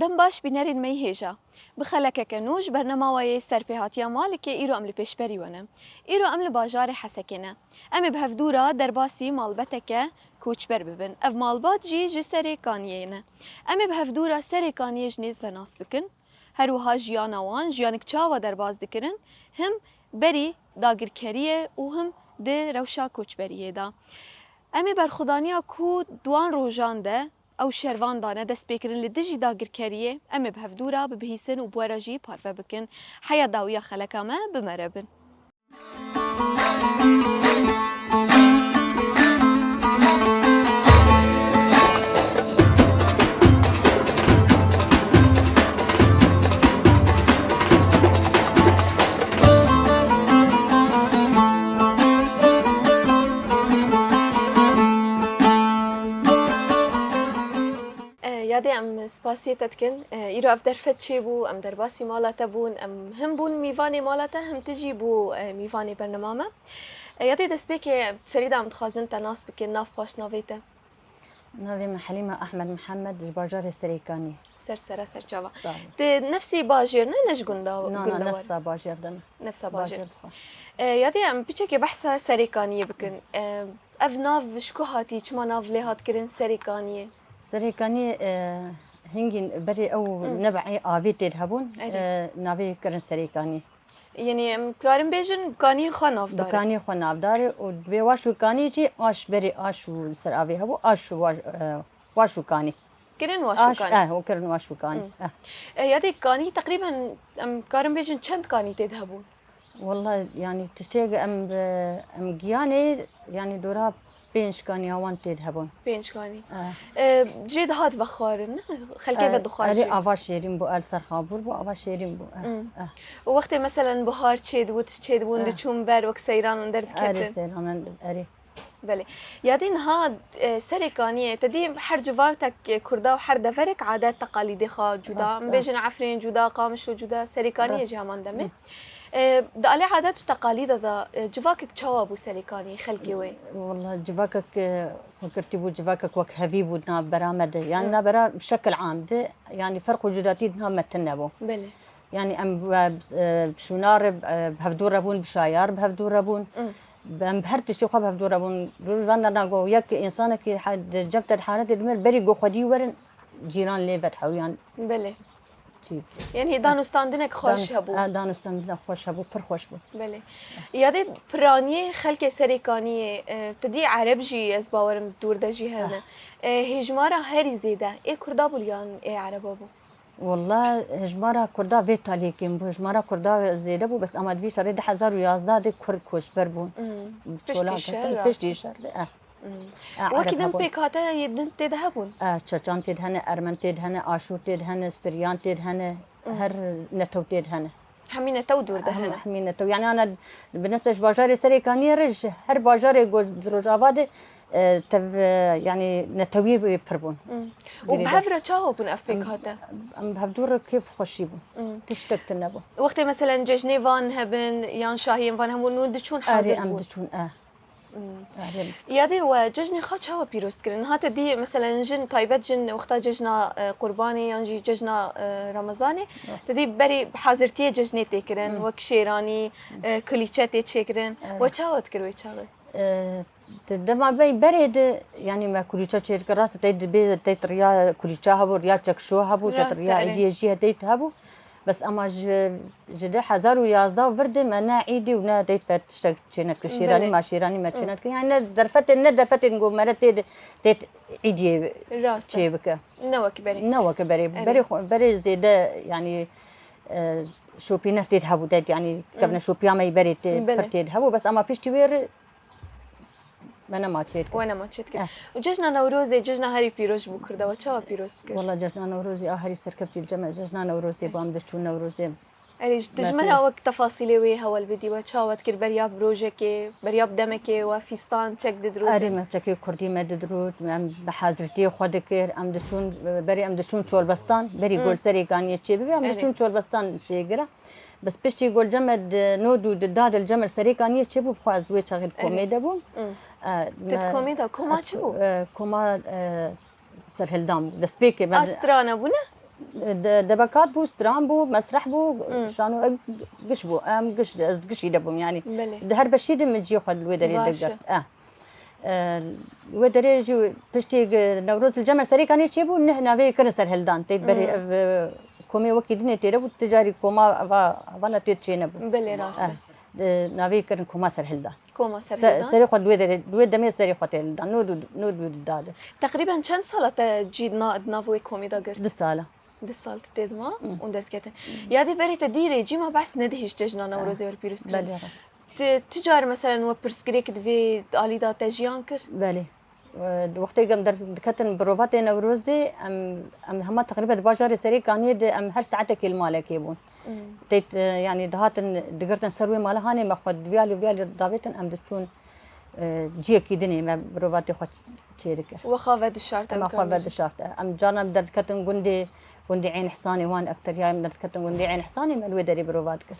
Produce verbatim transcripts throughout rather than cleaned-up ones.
Dem baş bînerên me yê hêja. Bi xelekeke nû ji bernama we yê Serpêhatiya Malikê îro em li pêşberî we ne. Îro em li bajarê Hesekê ne. Em ê bi hevdû re derbasî malbateke koçber bibin. Ev malbat jî ji Serê Kaniyê ne. Em ê bi hevdû re Serê Kaniyê ji nêz ve nas bikin. Her wiha jiyana wan, jiyanek çawa derbas dikirin, him berî dagirkeriyê û him di rewşa koçberiyê de. Em ê berxwedaniya ku di wan rojan de ew şervan dane destpêkirin li dijî dagirkeriyê, em ê bi hevdû re bibihîsin û bi we re jî parve bikin. Heya dawiya xeleka me, bi me re bin. E, Yadê, em spasiyê te dikin. E, îro ev derfet çêbû, em derbasî mala te bûn, em him bûn mîvanê mala te, him tu jî bû, e, mîvanê bernama me. E, Yadê, destpêkê serî de em dixwazin te nas bikin, nav paşnavê te. Navê min Helîma Ehmed Mihemed, ji bajarê Serêkanî. Ser sera ser çava. Sağ ol. Tu nefsî bajêr ne, ne ji gunda, Na, na, gunda nefsa bajêr de me. Nefsa bajêr. Bajêr bi xwe. E, Yadê, em piçekê behsa Serêkaniyê bikin. E, ev nav ji ku hatî, çima nav lê hat kirin Serêkaniyê? Serêkaniyê, e, hingîn berê ew Hı. nebe'ê avê tê de hebûn, Erê. e, navê kirin Serêkanî. Yanî em karin bêjin bi kaniyê xwe navdar e. Bi kaniyê xwe navdar e û divê waş û kanî jî aş berê aş û li ser avê hebû, aş û waş, e, waş û kanî. Kirin waş û Aş, kanî. eh, û kirin waş û kanî. Hmm. Eh. E, Yadê, kanî teqrîben em karin bêjin çend kanî tê de hebûn? Walla, yanî tiştê em, em giyanê, yanî dora pênc kaniya wan tê de hebûn. Pênc kanî. Eh. E, jê dihat vexwarin, ne? Xelkê Eh, vedixwarin erê jê. Ava şêrîn bû, el ser xabûr bû, ava şêrîn bû. Eh, Hmm. eh. Û wextê meselen bihar çêdibû, tişt çêdibûn, Eh. diçûn ber wek seyran li der Erê diketin. seyran, erê. Belê. Yadê niha, e, Serê Kaniyê, te dî her civatek, e, Kurda û her deverek adet teqalîdê xwe cuda. Rast, Em e. bêjin Efrîn cuda, Qamişlo cuda, Serê Kaniyê Rast. jî heman demê. Hı. E, di alê adet û teqalîda de, e, civakek çawa bû Serê Kaniyê, xelkê wê? Walla civakek, e, xwe girtî bû, civakek wek hevî bû navbera me de. Yan Hı. navbera şekil am de, yanî ferq û cudatî di nav me tune bû. Belê. Yanî em bi, e, bi şûna re, e, bi hevdû re bûn, bi şayar bi hevdû re bûn. Mm. Em bi her tiştê xwe bi hevdû re bûn. Rû van derna got, yek însanekî he-, di cem te di haretê dimir, berî got xwedî werin, cîran lê vedhewiyan. Belê. Çî. Yanî danûstandinek xweş Danûst-, hebû. e, danûstandinek xweş hebû, pir xweş bû. Belê. Yadê piraniyê xelkê Serê Kaniyê, e, tu dî Ereb jî ez bawerim dûr de jî hene. Ah. E, hêjmara herî zêde ê Kurda bû yan ê Ereba bû? Walla hejmara Kurda vê taliyê kêm bû. Hejmara Kurda zêde bû, bes ema di vî şerê du hezar û yazdeh de Kurd koçber bûn. Hmm. Piştî Çolan şer, ketin, rast. piştî şer de, eh. Hmm. Eh, Wekî Ereb din hebûn. pêkhate yê din tê de hebûn? Eh, Çeçan tê de hene, Ermen tê de hene, Aşûr tê de hene, Siryan tê de hene, Hmm. her netew tê de hene. Hemî netew dûr de Hem, hene. hemî netew. Yani ana bi nisbet ji bajarê Serêkaniyê re ji her bajarê go-, di Rojava de, e, tev, e, yani netewî pir bûn. Hmm. Û Girêdayî. bi hev re çawa bûn ev pêkhate? Em, em bi hevdû re kêf xweşî bûn. Hmm. Tiştek tune bû. Wextê meselen cejnê van hebin, yan şahiyên van hebûn, hûn diçûn Erê, hazir em dibûn? diçûn, e. Hmm. Erê. Yadê we cejnê xwe çawa pîroz dikirin? Niha te dî, meselen, jin, taybet jin, wexta cejna, e, Qurbanê yan jî cejna, e, Remezanê, Rast. te dî berî hazirtiyê cejnê tê kirin, Hmm. wek şêranî, e, kulîçe tê çêkirin. Evet. We çawa dikir wê çaxê? E, di dema bey berê de, yanî me kulîçe çêdikir, rast tey dibê, tey riya kulîçe hebû, riya çekşo hebû, tey Rast, riya erê. îdiyê jî tey hebû. Bes ema ji, ji du hezar û yazdeh vir de me ne îdî û ne deyt ve tiştek çênedikir. Şêranî Belê. ma şêranî me Hı. çênedikir. Yani ne derfetên, ne derfetên ku mere tê de, tê îdiyê Rast e. çê bike. Ne wekî berê. Ne wekî berê. Erê. Berê xwe, berê zêde yani, e, şopîner tê de hebû, deyt yani Hı. kevne şopiya me berê tê, Belê. pir tê de hebû. Bes ema piştî wê re Me nema çêdikir. We nema çêdikir. Eh. Û cejna Newrozê, cejna herî pîroz ji bo Kurda we çawa pîroz dikir? Wela cejna Newrozê a herî serkeftiye li cem me. Cejna Newrozê bû, em diçûn Newrozê. Erê, ji dijmera wek tefasîlê wê hewel bidî, we çawa dikir beriya bi rojekê, beriya bi demekê we fîstan çek didirûtin? Erê, me çekê kurdî me didirût, em bi hazirtiyê xwe dikir, em diçûn, berê em diçûn Çolbestan, berî hmm. Gol Serêkaniyê çêbibe, em Erê. Diçûn Çolbestan sêgira. Bes piştî gol cem me di nod û di da de li cem me li Serêkaniyê çêbû, bi xwe ez wê çaxê li komê de bûm. Te di komê de, koma çi bû? Koma serhildan bû. Destpêkê me... A strana bû ne? De, debekat bû, stran bû, mesreh bû, şano ev giş bû. Em giş, ez gişî de bûm yani. Belê. Di her beşî de min cihê xwe li wê derê digirt. Eh. Wê derê jî piştî Newroz li cem me Serêkaniyê çêbû, neh navê kirin serhildan. Tê berê ev komê wekî dinê têre bû, tu carî koma eva, evana tê çênebû. Belê rast e. Navê kirin koma serhildan. Koma serhildan. Serê xwe di wê derê, di wê demê serê xwe tê hildan. Nod û, nod û da de. Teqrîben çend sala te cî di nav wê komê de girt? Du sala. Du sal tu tê dima û derdiketin. Yadê berê te dîrê cî ma behs nedihîşt cejna Newrozê wer pîroz kirin. Belê rast. Tu, tu car meselen we pirsgirêk di vê alî de te jiyan kir? Belê. Wextê em derdiketin bi rovatê Newrozê, em, em hema teqrîben di bajarê Serêkaniyê de em her saetekê li malekê bûn. Têt, e, yanî dihatin digirtin ser wê mala hanê me xwe di vî alî û vî alî davêtin, em diçûn, e, ciyekî dinê me mirovatê xwe çêdikir. Wexa vedişart em. Em xwe vedişart. Em carna em derdiketin gundê, gundê Ên Hsanê wan ekteriyayê em derdiketin gundê Ên Hsanê me li wê derê mirova dikir.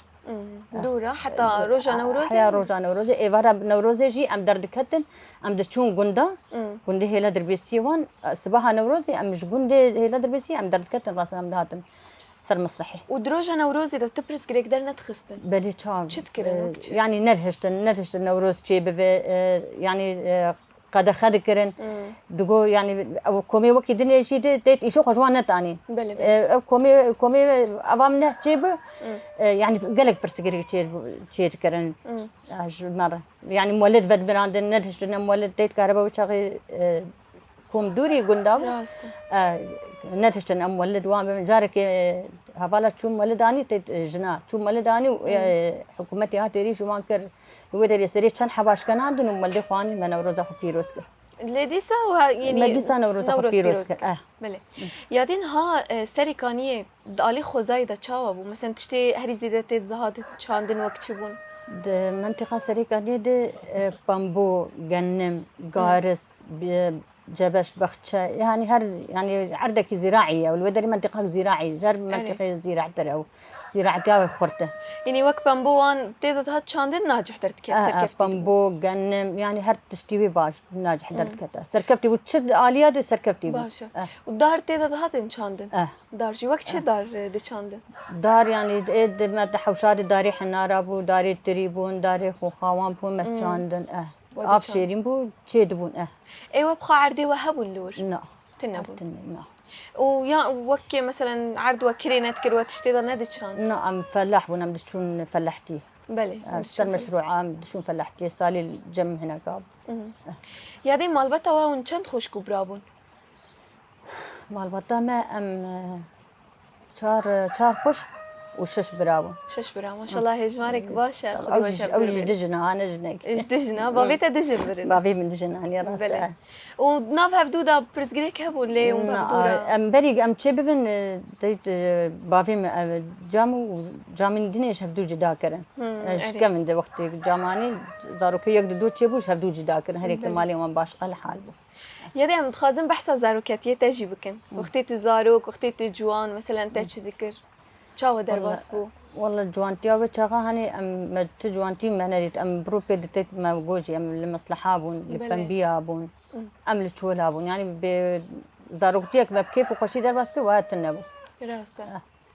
Dûr e, heta roja Newrozê? Heya roja Newrozê. Êvara Newrozê jî em derdiketin, em diçûn gunda, gundê Hêla Dirbêsiyê wan. Sibaha Newrozê em ji gundê Hêla Dirbêsiyê em derdiketin, rastin em dihatin. Ser mesrehê. Û di roja Newrozê de tu pirsgirêk dernedixistin? Belê çav. Çi dikirin wek çi? Yanî nerhiştin, nerhiştin Newroz çê bibe, e, yanî, e, qedexe dikirin. Digo yanî ew komê wekî dinê jî de têt îşo xwe ji wan netanîn. Belê, belê. E, ev komê, komê eva neh çê bi, e, yanî gelek pirsgirêk çê, çê dikirin. Ya ji me re. Yanî muwelid vedmirandin, nedihiştine muwelid têt karebe wê çaxê, e, Kom dûrî gunda bû. Rast e. Nedihiştin em welid wan bibin. Carekê, e, hevala çûm welid anî tê, e, jina. Çûm welid anî û, e, hikûmetê hat êrîş û wan kir. Wê derê serê çend heba şkenandin û welidê xwe anî me Newroza xwe pîroz kir. Lê dîsa wa, yanî Me dîsa Newroza xwe Newroz pîroz pîroz kir. kir. Eh. Belê. Yadên ha, e, Serê Kaniyê di alî xwezayê de çawa bû? Mesen tiştê herî zêde tê dihat çandin wek çi bûn? Di mentiqa Serê Kaniyê de, e, pembo, genim, garis, bi- Cebeş, bexçe, yani her, yani erdekî zîraî ye. Li wê derê mentiqak zîraî, her mentiqê zîratir ew. Zîraetiya wê xurt e. Yanî wek pembo wan tê de dihat çandin nacih derdiket serkeftî dibû. Pembo, genim, yani her tiştî wê baş nacih derdikete. Serkeftî bû, çi aliya de serkeftî bû. Baş e. Û dar tê de dihatin çandin? Eh. Dar jî wek çi dar e, diçandin? Dar yani ê di me di hewşa de darê hinara bû, darê tirî bûn, darê xoxawan bûn, me çandin. Eh. Av şêrîn bû, çê dibûn, eh. Ê we bi xwe erdê we hebûn li wir? Na. Tune bûn? Tune, na. Û ya wekê meselen erd we kirê nedikir, we tiştê de nediçand? Na, em felah bûn, em diçûn felehtî. Belê. Ser meşrûa em diçûn felehtiyê, salê cem hineka bû. Yadê malbeta we hûn çend xwişk û bira bûn? Malbata me em, e, çar, çar xwişk û şeş bira bûn. Şeş bira, maşallah, hejmarek baş e. Ew jî du jin a, ne jinek. Ji du jin a, bavê te du jin birin. Bavê min du jin a, ya rast e. Û nav hevdû de pirsgirêk hebûn lê hûn bi hevdû re? Em berî em çê bibin, e, teyt, e, bavê min, e, cam û camên dinê ji hevdû cida kirin. E, ji kevin de wextê camanî zarokê yek di dû çêbû ji hevdû cida kirin. Herêkê malê wan başqa li hal bû. Ya de em dixwazin behsa zaroketiyê te jî bikin. Wextê tu zarok, wextê tu ciwan, meselen te çi dikir? Çawa derbas bû? Walla ciwantiya wê çaxa hani em me tu ciwantî me nedît. Em bi rûpê ditêt me gojî em li mesleha bûn, li pembiya bûn. Em li çola bûn. Yani bi zaroktiyek me bi kêf û xweşî derbas kir, waya tune bû. Rast e.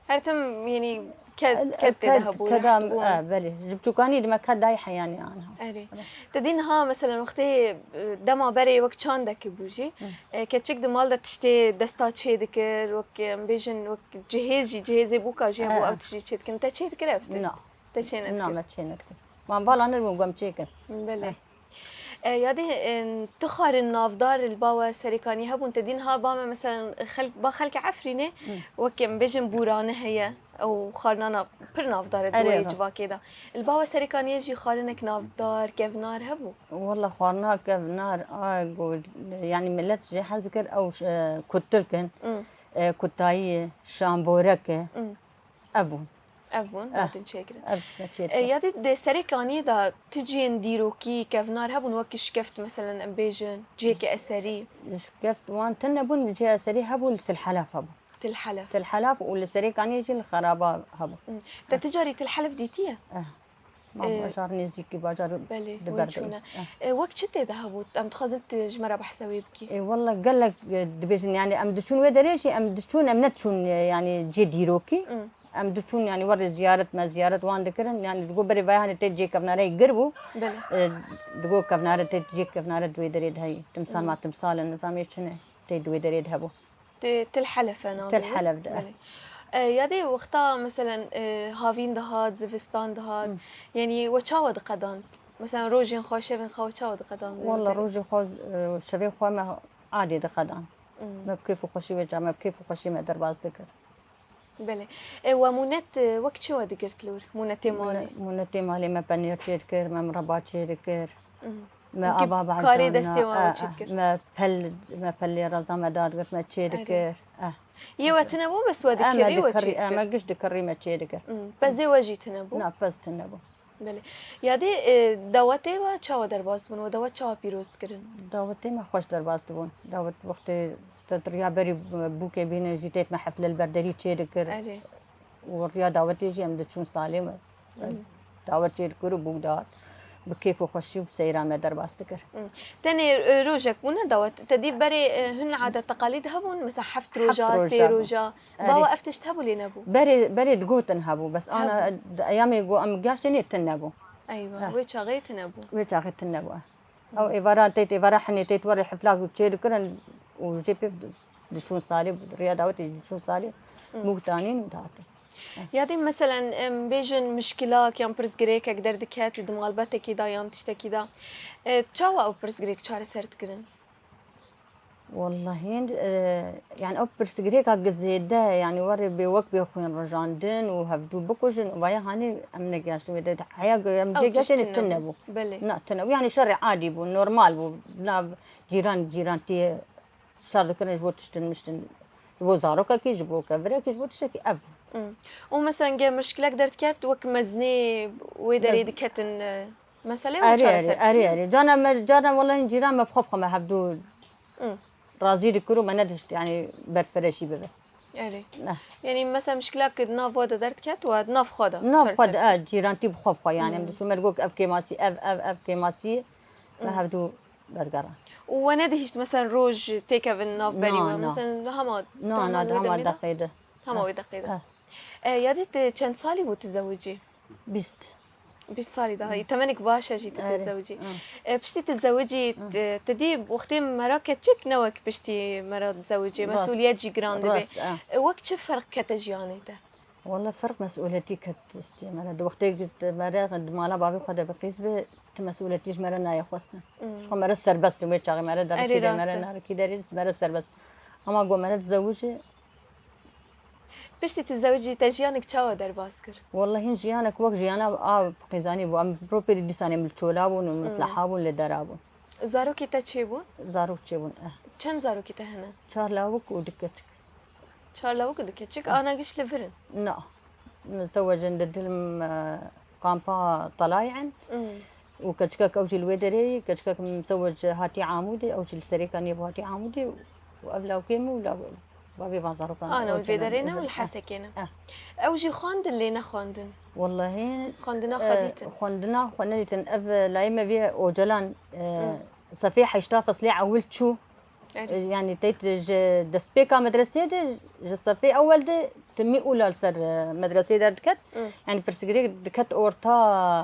Her tim, yanî ked, ked tê de hebû, reht bûn. Keda, e, belê. Ji biçûkanî de me ked dayî heyanî anha. Erê. Te dî niha, meselen, wextê, e, dema berê wek çandekî bû jî, e, keçik di mal de tiştê desta çê dikir, wek, em bêjin, wek cihêz jî, cihêzê bûka jî hebû, ew tişt jî çê dikin. Te çê dikir ev tişt? Na. Te çê nedikir? Na, me çê nedikir. Wan vala nedibûn, gom çê kir. Belê. E, yadê, e, tu xwarin navdar li ba we Serêkaniyê hebûn, te dîn ha ba me, meselen, xelk, ba xelkê Efrînê, wek em bêjin Bûrane heye, ew xwarnana pir navdar e di Erê, wê rast. civakê de. Li ba we Serêkaniyê jî xwarinek navdar, kevnar hebû? Walla xwarina kevnar, a, go-, yanî millet jê hez dikir, ew, e, kutirk in, Mm. e, kutayî ye, şamborek e. Mm. Ev bûn. Ev bûn, Eh, hatin çêkirin. Ev me çê E, dikir. Ya dê di Serêkaniyê de ti cihên dîrokî, kevnar hebûn, wekî şikeft, meselen, em bêjin, cihêkî eserî? Şikeft wan tune bûn, cihê eserî hebû, li Til Helef hebû. Til Helef. Til Helef û li Serêkaniyê jî li Xeraba hebû. Hmm. Te ti carî Til Helef dîtiye? Eh. Ma E, bajar nêzîkî, bajar Belê, di hûn ber de çûne. Eh. E, wek çi tê de hebû? Em dixwazin tu ji me re behsa wê bikî. Ê, walla gelek, e, dibêjin, yani em diçûn wê derê jî, em diçûn, em nediçûn, e, yani cê dîrokî. Hmm. Em diçûn, yani werê ziyaret me, ziyaret wan dikirin. Yani digo berê vaya hani tê cê kevnareyê gir bû. Belê. E, digo kevnare tê cê kevnare di wê derê de heyî. Timsal Hmm. ma timsal in, nizamê çi ne. Tê di wê derê de hebû. Ti-, Til Helef e navê Til wê? Helef de. Belê. E, ya dê wexta, meselen, e, havîn dihat, zivistan dihat, Hmm. yanî we çawa diqedand? Meselen, rojên xwe, şevên xwe we çawa diqedand? Walla rojê xwe, e, şevê xwe me adê diqedan. Hmm. Me bi kêf û xweşî wê ca, me bi kêf û xweşî me derbas dikir. Belê. E, we mûnet, e, wek çi we digirt li wir? Mûnetê malê? Mûne-, mûnetê malê me penêr çêdikir, me mireba çêdikir. Mhm. Me Wekî ava karê behecana, destê wan e, we çêdikir? Me pel, me pelê reza me dadigirt, me çêdikir. Erê. Eh. Yê we tune bû, bes we Eh, me dikirî, we dikirî, eh, me çêdikir? Giş dikirî, me çêdikir. Mhm. Pezê we jî tune bû? Na, pez tune bû. Belê. Yadê, e, dawetê we çawa derbas dibûn? We dawet çawa pîroz dikirin? Dawetê me xweş derbas dibûn. Dawet wextê te riya berî bûkê bîne jî têt me hefle li ber derî çê dikir. Erê. Û riya dawetê jî em diçûn salê me. Hmm. Dawet çê dikir û bûk dihat. Bi kêf û xweşî û seyran me derbas dikir. Hmm. Tenê, e, rojek bûne dawet. Te dî berê, e, hin adet teqalîd hebûn? Mesela heft Heft roja, roja sê bû. roja. Erê. Bawe ev tişt hebû lê nebû? Berê, berê digotin hebû, bes ana Hebû. di eyamê ku em geştê nê tune bû. Eywa, Eh. wê çaxê tune bû. Wê çaxê tune bû. Ew êvara têt, êvara hinê têt werê hiflak çê dikirin û jê pê diçûn salê, riya dawetê diçûn salê, Hmm. mûk danîn û dihatin. Ya dê meselen, em bêjin mişkilak yan pirsgirêkek derdiket di malbetekî de yan tiştekî de, e, çawa ew pirsgirêk çareser dikirin? Wallahî, e, yani ew pirsgirêka gi zêde, yani werê bê wek bê xwîn rijandin û hevdû bikujin û vaya hanê em negihaştin wê de. Heya em Ew cê tişt geştê ne tune tune bû. bû. Belê. Na, tune bû. Yani şerê adî bû, normal bû. Na cîran, cîrantiyê şer dikirin ji bo tiştin miştin. Ji bo zarokekî, ji bo kevirekî, ji bo tiştekî ev. Hmm. Û meselen ge mişkilek derdiket wek mezinê wê derê Mez- diketin, e, Mesele û Erê, erê, çareser erê, kirin. erê. Cana me, cana wela hin cîran me bi xwe bi xwe me hevdû Hı. razî dikir û me nedişt, yani berfireşî bibe. Erê. Neh. Yani mesela mişkila ki di nav we de derdiket we di nav xwe de Nav xwe çareser de, dikin. e, cîrantî bi xwe bi xwe yani. Em Hmm. dişû me digot ev kêmasî, ev, ev, ev kêmasî me Hmm. hevdû bergeran. Û we nedihişt mesela roj têkevin nav berî Na, we. na. Mesela hema Na, hema na, wê hema demê de? deqê de. Hema Eh. wê deqê de. Eh. E, yadê te çend salî bû tu zewicî? Bîst. Bîst salî daha. Temenek baş e jî tu Erê, tizewicî. ha. E, piştî tu zewicî, Ha. te, te dî wextê mera keçik ne wek piştî mera zewicê. Rast. Mesûliyet jî giran dibe. Rast, ha. E, wek çi ferq kete jiyanê te? Wala ferq mesûliyetî ket istê mera. Di wextê ki tu mera di mala bavê xwe de bi qîz be, tu mesûliyetî ji mera nayê xwestin. Hmm. Ji xwe mera serbest in wê çaxê mera Erê, derikî de rast mera e. narikî derê mera serbest. Ama go mera dizewicê, Piştî tu zewicî te jiyanek çawa derbas kir? Wallahî jiyanek wek jiyana a qîzanî bû. Em ropêrî dîsanê em li çola bûn û Hmm. misleha bûn, li dera bûn. Zarokê te çê bûn? Zarok çê bûn, eh. Çend zarokê te hene? Çar lawik û du keçik. Çar lawik û du keçik. Eh. Ana giş li vir in? Na. Mizewecin di dil, eh, kampa Talayê in. Hmm. Û keçikek ew jî li wê derê ye, keçikek mizewec hatî Amûdê, ew jî li Serêkaniyê bû hatî Amûdê û ev lawkê min û law-, bavê van zarokan Ana, ew li vê derê ne û li Hesekê ne. Eh. Ew jî xwendin lê nexwendin? Wallahî, Xwendina xwe eh, dîtin? xwendina xwe nedîtin. Ev, eh, layê me vê Ocalan, eh, Hmm. sefê heşta feslê ewil çû. Erê. E, yani teyt ji destpêka medresê de, ji sefê ewel de timî ûla li ser, e, medresê derdiket. Hı. Yani pirsgirêk diket orta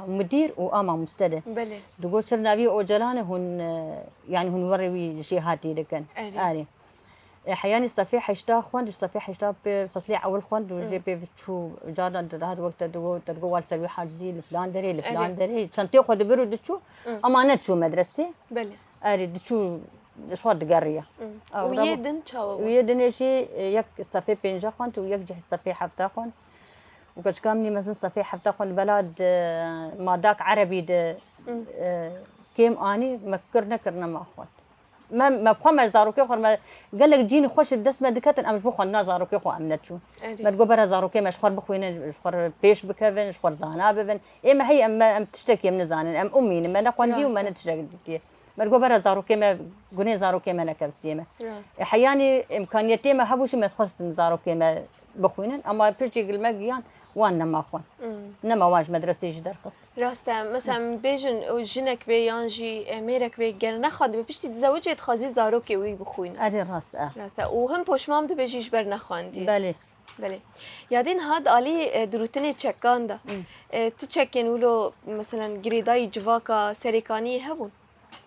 mudir û a mamoste de. Belê. Digot çir navî Ocalan e hûn, e, yani hûn werê wî jêhatî dikin. Erê. Erê. E, heyanî sefê heşta xwend û sefê heşta pê feslê ewil xwend û jê pê çû, carna dihat wek te digo, te digo wal ser wî hacizî li filan derê, li filan derê. Çentê xwe dibir û diçû, ema ne diçû medresê. Belê. Erê, diçû ji xwe digeriya. Û yê din çawa bû? Yê dinê jî, e, yek sefê pênce xwend û yek jî sefê hefta xwend. Û keçika min ê mezin sefê hefta xwend bela di madak erebî de, e, kêm anî, me kir nekir nema xwend. Me, me bi xwe me zarokê xwe me gelek cînî xweş bi dest me diketin, em ji bo xwendina zarokê xwe em neçûn. Erê. Me digot bera zarokê me ji xwe bixwînin, ji xwe pêş bikevin, ji xwe zana bibin. Ê me hey em, me, em tiştekî em nizanin, em umî ne, me neqwendiye û me ne tiştek dîtiye. Me digot bera zarokê me, gunê zarokê me neke bi stiyê me. Rast. E, heyanî îmkaniyetê me hebû jî me dixwestin zarokê me bixwînin, ama piştî gil me giyan wan nema xwend. Nema wan ji medresê jî derxist. Rast e. Mesela, em bêjin, û jinek bê yan jî, e, mêrek bê, ger nexwendibe, piştî dizewicê dixwazî zarokê wî bixwîne. Erê, rast e. Rast e. Û hin poşmam dibe jî ji ber nexwendiyê. Belê. Belê. Yadî niha di alî, e, dirûtinê çekan de, e, tu çekên wilo, meselen, girêdayî civaka serêkaniyê hebûn?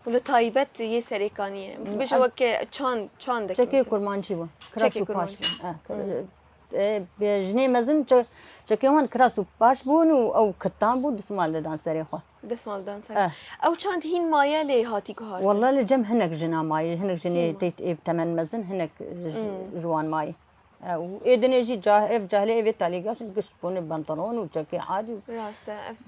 Wilo taybet yê serêkaniyê. Bêje weke çand, çandek mesela. Çekê kurmancî bûn. Kiras û paş bûn. E, kir-, e, bi jinê mezin çe-, çekê wan kiras û paş bûn û ew kitan bû, destmal didan serê xwe. Destmal didan serê. Eh. Ew çand hîn maye lê hatî guhartin? Walla li cem hinek jina maye, hinek jinê tê, ê bi temen mezin, hinek ji, ji wan maye. E, û ê dinê jî cah-, ev cahlê, ev ê talî gaş, giş bûne pantalon û çekê adî û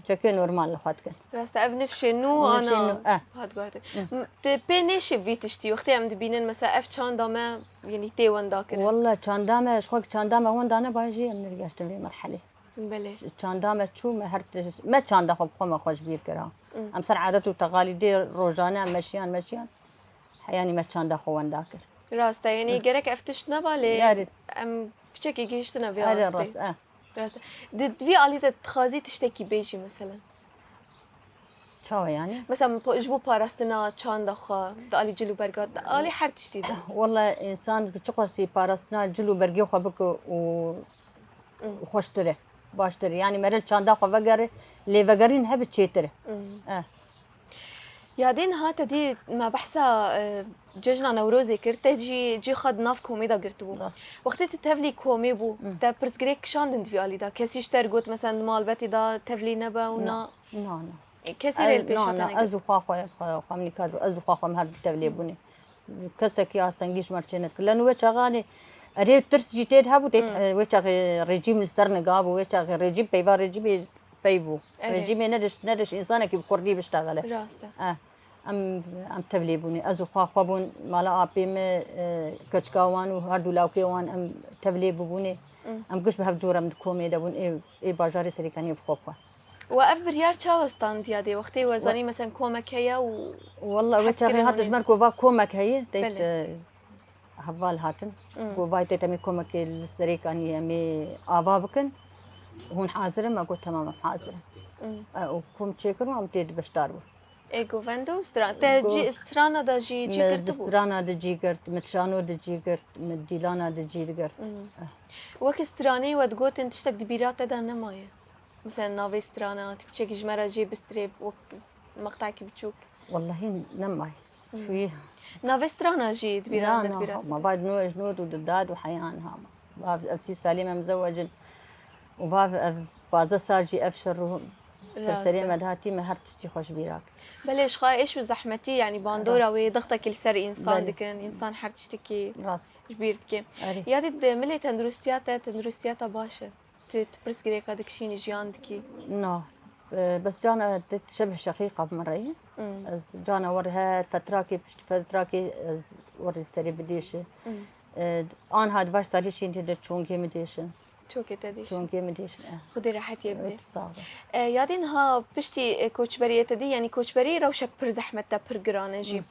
çekê normal li xwe dikin. Rast e, ev nifşê nû ana hat guhartin. M-, tu pê nêşê vî tiştî, wextê em dibînin, mesela ev çanda me, yanî tê wendakirin? Walla çanda me, ji xwe çanda me wenda neba jî em nirgeştin vê merhelê. Belê. Ç-, çanda me çû, me her tişt, me çanda xwe bi xwe me xwe ji bîr kira. Em ser adet û teqalîdê rojane em meşiyan, meşiyan. Heyanî me çanda xwe wenda kir. Rast e, yanî gerek ev tişt neba lê em piçekî gihiştine vê astê. Rast e. Rast e. Di, di vî alî de dixwazî tiştekî bêjî mesela? Çawa yanî? Mesela po-, ji bo parastina çanda xwe, di alî cil û berga, di alî her tiştî de. Walla însan çiqasî parastina cil û bergê xwe bike û xweştir e, baştir e. Yanî mere li çanda xwe vegere, lê vegerîn hebe çêtir e. Eh. Yadê niha te dî me behsa, e, cejna Newrozê kir, te jî cî xwe di nav komê de girtibû. Rast. Wextê tu tevlî komê bû, te pirsgirêk kişandin di vî alî de? Kesî ji te re got, mesela di malbetê de tevlî nebe û na? Na, na. E, kesî rê li pêşa te nekir? Ez û xwe xwe, xwe, xwe min kar, ez û xwe xwe min her du tevlê bûne. Kesekî astengî ji me re çê nedikir. Leno wê çaxanê erê tirs jî tê de hebû, tê, wê çaxê rejîm li ser niga bû, wê çaxê rejîm peyva rejîmê pey bû. Erê. Rejîmê nediş, nediş însanekî bi kurdî biştexile. Rast e. Eh, em, em tevlê bûne. Ez û xwe xwe bûn, mala apê me, e, keçika wan û her du lawkê wan em tevlê bûbûnê. Em giş bi hev dû re em di komê de bûn, ê, ê bajarê Serêkaniyê bi xwe bi xwe. We ev biryar çawa standiya dê? Wextê we zanî, mesela komek heye û... Walla wê çaxê hat ji me re ku va komek heye, tê, e, heval hatin. Ku vay tê, em ê komekê li Serêkaniyê em ê ava bikin. Hûn hazir in? Me got, temam, em hazir in. E, û kom çêkirin, em tê de beşdar bûn. Ê govendo û stran. Te cî, strana de jî cî girtibû? Me di strana de cî girt, me di şano de cî girt, me di dîlana de cî girt. Eh. Wek stranê we digotin, tiştek di bîra te de nemaye? Mesela navê strana, tu piçekî ji me re jê bistirê, wek meqtakî biçûk. Wellahî nemaye. Şûyî. Navê strana jî di bîra me, di bîra te de? Ma va ji nû, ji nû û di dad û heyan ha ma. Va ev sî salî me mizewecin. Û va ev pazdeh sal jî ev şer û serserê me dihatî, me her tiştî xwe ji bîra kir. Belê, ji xwe êş û zehmetî, yanî bandora wê dixtekî li ser însan dikin, însan her tiştekî ji bîr dike. Erê. Yadî di milê tenduristiya te, tenduristiya te baş e? Tu, tu pirsgirêka dikişînî, jiyan dikî? Na. E, bes cana te şebih şeqîqa bi min re ye. Ez cana we re her fetrakê, pişt fetrakê ez we re serê bidêşi. E, anha di baş salî şîn tê de çongê min dêşin. Çokê te dêşin. Çongê min dêşin, e. Xwedê rehetiyê bide. Evet, sağ ol. E, yadê niha piştî, e, koçberiyê te dî, yanî koçberî rewşek pir zehmet e, pir giran e jî.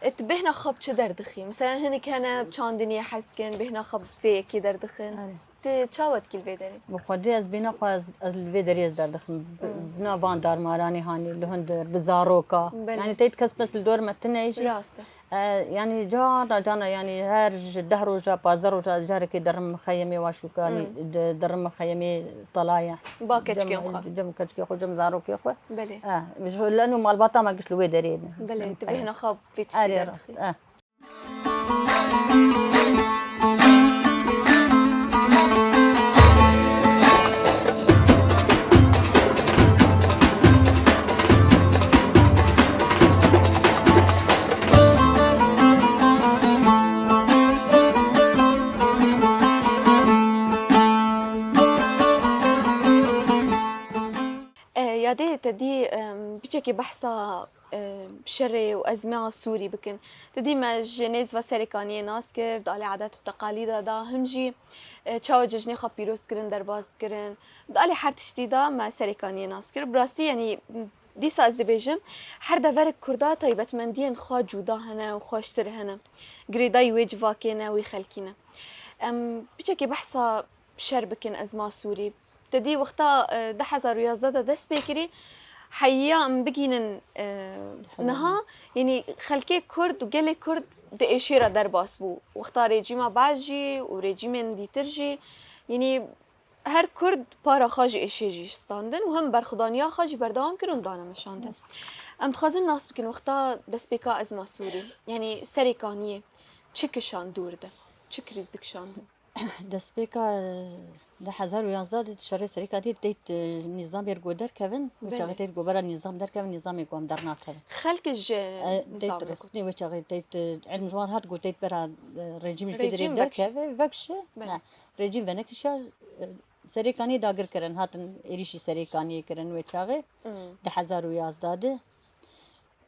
E, tu bêhna xwe bi çi derdixî? Mesela hinek hene çandiniyê hez dikin, bêhna xwe bi vê yekê derdixin. Erê. Tu çawa dikî li vê derê? Bi xwedê ez bêhna xwe ez, ez li vê derê ez derdixim. Bi, bi nav van darmaranê hanî, li hundir, bi zaroka. Belê. Yanî teyt kes bes li dor me tune jî. Rast e. E, yanî carna carna, yanî her ji deh roja, pazdeh roja ez carekê derim xeyemê wa şûkanî, de-, derim xeyemê telaya. Ba keçikên xwe. Cem keçikê xwe, cem zarokê xwe. Belê. E, ji leno malbata me giş li wê derê ne. Belê, tu bêhna xwe vê tiştî derdixî. Erê, rast, e. Adê te dî, em, piçekê behsa, em, şerê û ezma Sûrî bikin. Te dî me ji nêz ve Serêkaniyê nas kir, di alê edet û teqalîda de him jî, e, çawa cejnê xwe pîroz kirin, derbas dikirin. Di alê her tiştî de me Serêkaniyê nas kir. Bi rastî, yanî, dîsa ez dibêjim, her deverek Kurda taybetmendiyên xwe cuda hene û xweştir hene. Girêdayî wê civakê ne, wê xelkî ne. Em piçekê behsa şer bikin ezma Sûrî. Te dî wexta, e, du hezar û yazdeh de dest pê kirî, heya em bigînin, e, niha, yanî xelkê Kurd û gelê Kurd di êşê re derbas bû. Wexta rejîma Baş jî û rejîmên dîtir jî, yanî her Kurd para xwe ji êşê jî standin û hem berxwedaniya xwe jî berdewam kir û dane meşandin. Rast. Em dixwazin nas bikin wexta destpêka ezma Sûrî, yanî Serêkaniyê çi kişand dûr de, çi krîz dikişandin? Destpêka, e, du hezar û yazdeh de şerê Serêkaniyê teyt, e, nîzamê go derkevin, wê Belê. çaxê teyt go bera nîzam derkevin, nîzamê go em dernakevin. Xelk ji E, teyt nîzamê go. rexistî wê çaxê teyt, e, ilm ji wan hat go teyt bera, e, rejîmê ji vê derê Rejîm vekişî. derkeve, vekişi. Belê. Ne, rejîm venekişiya, e, Serêkaniyê dagir kirin, hatin êrîşî Serêkaniyê kirin wê çaxê. Hmm. Du hezar û yazdeh de.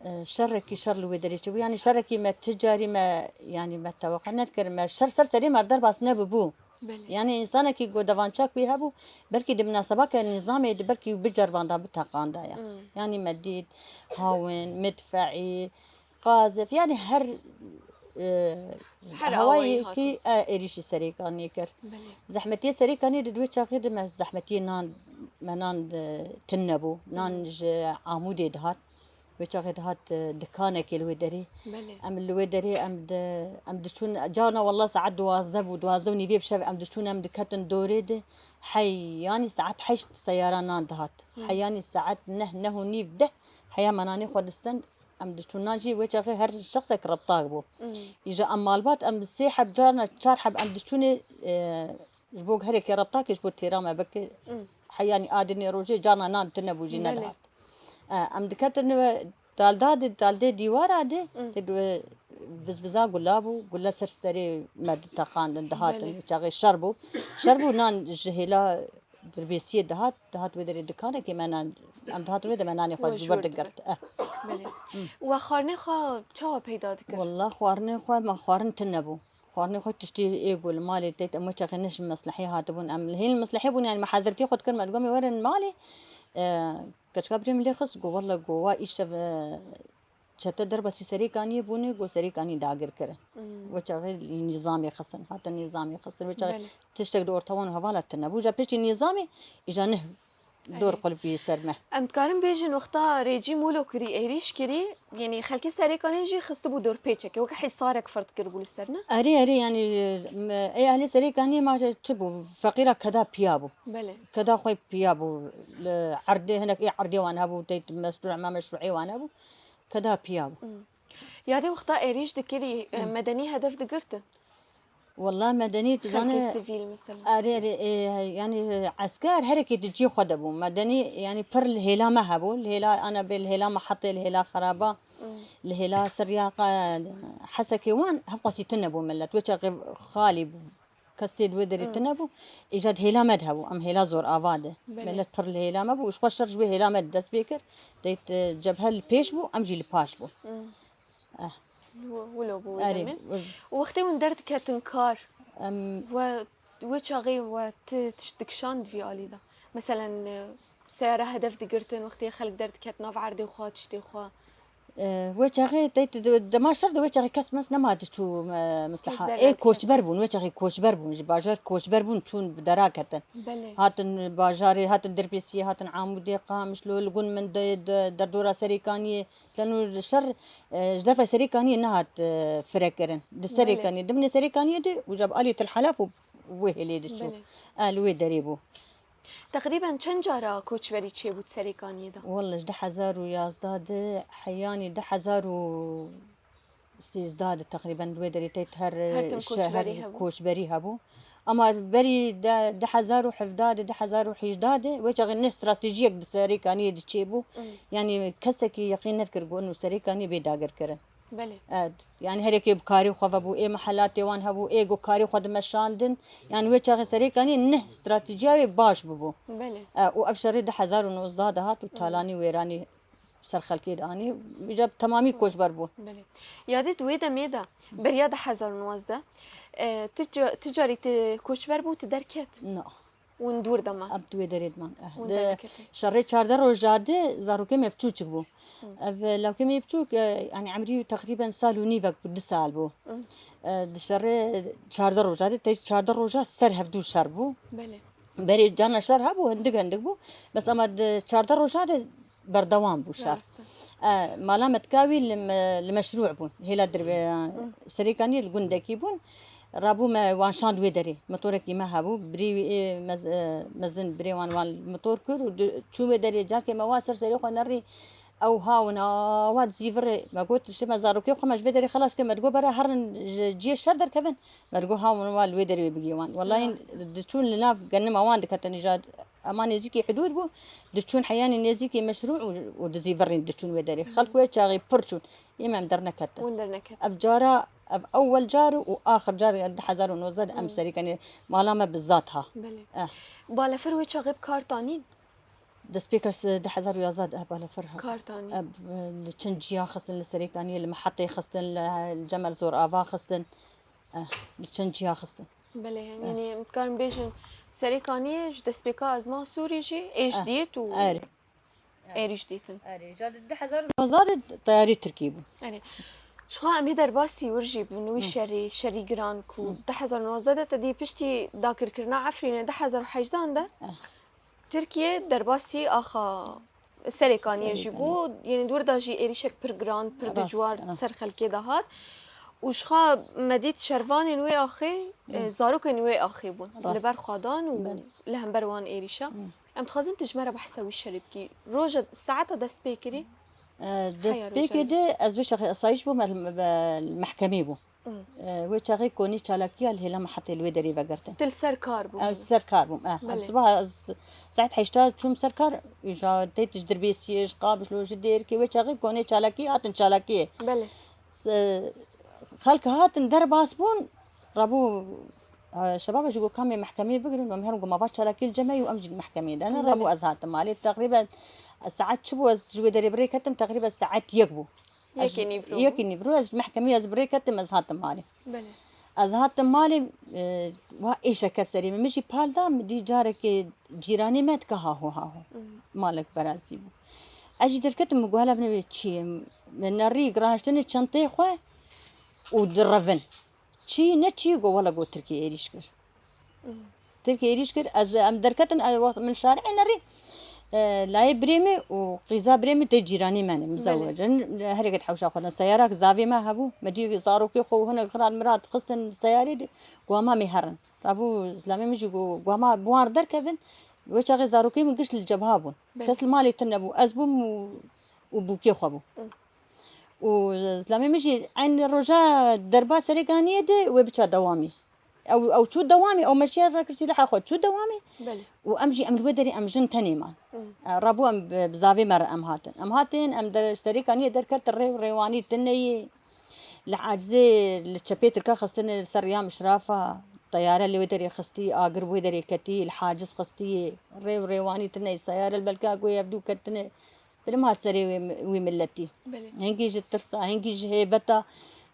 E, şerekî şer li wê derê çêbû. Yanî şerekî me ti carî me, yanî me teweqe nedikir, me şer ser serê me derbas nebibû. Belê. Yanî însanekî ku devançak wî hebû, belkî di minasebake nîzamê de belkî biceribanda, biteqandaya. Hmm. Yanî me dît hawin, midfeî, qazif, yanî her, e, Her awayekî, awayî hatin. e, êrîşî Serêkaniyê kir. Belê. Zehmetiyê Serêkaniyê di wê çaxê de me zehmetiyê nan, me nan, e, tune bû. Nan Hmm. ji Amûdê dihat. Wê çaxê dihat, e, dikanekê li wê derê. Belê. Em li wê derê em di, em diçûn, carna wella saet duwazdeh bû, duwazdeh û nîvê bi şev em diçûn, em diketin dorê de. Hey, yanî saet heşt seyara nan dihat. Hı. Hey, yanî saet neh, neh û nîv, deh heya me nanê xwe disten, em diçûn. Nan jî wê çaxê her şexsek rebtak bû. Hı. Îja em malbat em sê heb, carna çar heb em diçûnê, e, Ji bo herêkê rebtakê ji bo têra me bike. Mm. Heyanî a dinê rojê carna nan tune bû jî Belê. nedihat. E, em diketin we talda de, taldê dîwara de, Mm. tê du-, vizviza gula bû, gula ser serê me diteqandin, dihatin, Belê. çaxê şer bû. Şer bû nan ji hêla Dirbêsiyê dihat, dihat wê derê dikanekê me nan, em dihatin wê de me nanê xwe We ji jor wer digirt. digirt. Eh. Belê. We xwarinê xwe çawa peyda dikir? Walla xwarinê xwe me xwarin tune bû. Xwarinê xwe tiştî ê ku li malê têt em wê çaxê ne ji meslehê hatibûn. Em li hêl meslehê bûn, yani me hezirtî xwe dikir, me digot em ê werin malê. E, keçika birê min lê xist, got, welle, got, wa îşev, e, çete derbasî Serêkaniyê bûne, got, Serêkaniyê dagir kirin. Hmm. Wê çaxê li nîzamê xistin, hatin nîzamê xistin. Wê çaxê Belê. tiştek di orta wan û hevala tune bû. Ca piştî nîzamê, îja neh dor Erê. qulp bûye ser me. Em dikarin bêjin, wexta rejîm wilo kirî, êrîş kirî, yanî xelkê Serêkaniyê jî xistibû dorpêçekê, weke hîsarek fird kiribû li ser ne? Erê, erê, yanî, me, ê ehlê Serêkaniyê ma çi bû? Feqîra keda piya bû. Belê. Keda xwe piya bû. Li erdê, hinek ê erdê wan hebû, teyt meşrû, ma meşrûê wan hebû. Keda piya bû. Hmm. Yadê wexta êrîş dikirî, e, Hı. medenî hedef digirtin? Walla medenî, tu Xelkê zane, sivîl mesela. Erê, erê, e, yani, esker herekî di cî xwe de bû. Medenî, yani, pir li hêla me hebû. Li hêla ana bê, li hêla Mehetê, li hêla Xeraba, Hmm. li hêla Siryaqa, Hesekê wan hevqasî tune bû millet. Wê çaxê xalî bû. Kes tê di wê derê Hmm. tune bû. Îja di hêla me de hebû. Em hêla zor ava de. Belê. Millet pir li hêla me bû. Ji xwe şer ji wê hêla me de dest pê kir. Teyt, e, cebhe li pêş bû, em jî li paş bûn. Hmm. Eh. Wilo bû wê Erê, demê. wilo. Û wextê hûn derdiketin kar, Em, we, wê çaxê we ti tişt dikişand vî alî de? Meselen, e, seyara hedef digirtin, wextê xelk derdiket nav erdê xwe, tiştê xwe? E, wê çaxê te, te, dema şer de wê çaxê kes mes nema diçû, e, misliha. Kes Ê derdikete. koçber bûn, wê çaxê koçber bûn, ji bajar koçber bûn, çûn bi dera ketin. Belê. Hatin bajarê, hatin Dirbêsiyê, hatin Amûdê, Qamişlo, li gund min de, de, derdora Serêkaniyê, Tenû şer, e, ji derfê Serêkaniyê nehat, e, firekirin. Di Belê. Serêkaniyê, di binê Serêkaniyê de û ca bi alî Til Helaf û wê hêlê diçû. Belê. E, li wê derê bû. Teqrîben çend cara koçberî çêbû di Serêkaniyê de? Welle ji du hezar û yazdeh de heyanî du hezar û sêzdeh de teqrîben li wê derê teyt her, Her tim şe-, koçberî her hebû. koçberî hebû. Ama berî de, du hezar û hevdeh de, du hezar û hejdeh de, wê çaxê ne stratejiyek di Serêkaniyê de çêbû. Hmm. Yanî kesekî yeqîn nedikir ku û Serêkaniyê bê dagirkirin. Belê. E, yani herê kê bi karê xwe vebû, ê mehelatê wan hebû, ê ku karê xwe dimeşandin. Yani wê çaxê Serêkaniyê neh stratejiya wê baş bibû. Belê. E, û ev şerê du hezar û nozdeh de hat û talanî wêranî ser xelkê de anî. Îca bi temamî koçber bûn. Belê. Yadê di wê demê de beriya du hezar û nozdeh, e, tu ca- tu carî tu koçber bû, tu derket. Na. Hûn dûr de man. Em tu wê derê diman. Eh, Hûn di derneketin. Şerê çardeh roja de zarokê me biçûçik bû. Ev, e, lawkê me biçûk, e, yani emrî teqrîben sal û nîvek bû, du sal bû. E, di şerê çardeh roja de, te çardeh roja ser hevdû şer bû. Belê. Berê cana şer hebû, hindik hindik bû. Bes ama di çardeh roja de berdewam bû şer. Rast e. E, mala me dika wî li me-, li meşrû bûn. Hêla dirve Serêkaniyê li gundekî bûn. Rabû me wan şand wê derê. Motorekî me hebû. Birê wî ê mez-, e, mezin birê wan wan motor kir û di-, çû wê derê. Carkê me wa ser serê xwe nerî. Ew hawin awa dizîvirê. Me got, "Şê me zarokê xwe me ji vê derê xelas kir." Me digot, "Bere herin ji ciyê şer derkevin." Me digot, "Hawin wa li wê derê wê bigihê wan." Welayin diçûn li nav genima wan diketin îca. Ema nêzîkî hidûd bû, diçûn heyanî nêzîkî meşrû û, û dizîvirîn diçûn wê derê. Xelk wê çaxê pir çûn. Ê me em derneketin. Hûn derneketin. Ev cara, ev ewel car û axir car ya du hezar û nozdeh de em Serêkaniyê mala me bi zat ha. Belê. Eh. Balefer wê çaxê bi kar tanîn? Destpêka se-, du hezar û yazdeh de eh, balefer ha. Kar tanîn. Ev, eh, li çend ciya xistin li Serêkaniyê, li Mihetê xistin, li, li Cemel Zor Ava xistin. Eh, li çend ciya xistin. Belê, yanî em dikarin bêjin Serêkaniyê ji destpêka ezman Sûrî jî êş dît û Erê. êrîş dîtin. Erê, ja di du hezar û nozdeh de teyarî Tirkî bû. Erê. Ji xwe em ê derbasî wir jî bin wî şerî, şerî giran ku du hezar û nozdeh de te dî piştî dagirkirina Efrînê du hezar û hejdeh de Tirkiye derbasî axa Serêkaniyê jî bû. Yanî di wir de jî êrîşek pir giran, pir Rast, dijwar ah. ser xelkê de hat. Û ji xwe me dît şervanên wê axê, e, zarokên wê axê bûn. Li Rast. ber xwe dan û Belê. li hember wan êrîşa. Em dixwazin tu ji me re behsa wî şerê bikî. Roja, saeta dest pê kirî? E, dest pê kê de ez wê çaxê esayîş bûm, ez li, be-, li mehkemê bûm. E, wê çaxê konê çalakiya li hêla Mihetê li wê derê vegertin. Tu li ser kar bû. Ez ser kar bûm. Eh, em Belê. sibaha ez saet heşta çûm ser kar, îja tê tij dirbêsiyê, ji qabij lo ji dêrkê wê çaxê konê çalakî hatin çalakiyê. Belê. Se-, xelk hatin derbas bûn, rabû, e, şebaba ji got kamê mehkemeyê bigirin, em herin got ma va çalakî li cem me û em jî li mehkemeyê de ne. Belê. Rabû ez hatim malê. Teqrîben saet çi bû ez ji wê derê bi rê ketim, teqrîben saet yek bû. Ez Yekê nîvro bû. Yekê nîvro ez ji mehkemeyê ez bi rê ketim, ez hatim malê. Belê. Ez hatim malê, e, wa êşeke serê min, min jî pal da, min dî carekê cîranê me dike haho haho. Malek berazî bû. Ez jî derketim, min got, "Hele binê wê çi ye?" Min nerî girahiştinê çenteyê xwe û direvin. Çi ne çi, got, "Wele," got, "Tirkî êrîş kir." Tirkî êrîş kir, ez, em derketin, e, wext min şarê nerî, e, layê birê min û qîza birê min tê cîranê me ne, mizewecin. Hereket hewşa xwe ne. Seyarak zavê me hebû, me cî zarokê xwe û hinek xirat mirat xistin seyarê de, got, "Ma mê herin." Rabû zilamê min jî got, got, "Ma bi wan re derkevin." Wê çaxê zarokê min giş li cebha bûn. Kes li malê tune bû. Ez bûm û, û bûkê xwe bû. Û zilamê min jî eyn roja derba Serêkaniyê de wê biça dewamî. Ew, ew çû dewamî, ew meşiya rakir sîleha xwe çû dewamî. Belê. Û em jî em li wê derê em jin tenê man. E, rabû em bi, bi zavê me re em hatin. Em hatin, em der, Serêkaniyê derketin rê û rêwanî tune yê. Li acizê, li çepê tirka xistine li ser riya mişrafa, teyare li wê derê xistî, agir bi wê derê ketî, li haciz xistî, rê û rêwanî tune yê, seyare li belka ku ev dû ketine, bilim hat serê wê, wî miletî. Belê. Hingî ji tirsa, hingî ji hêbeta.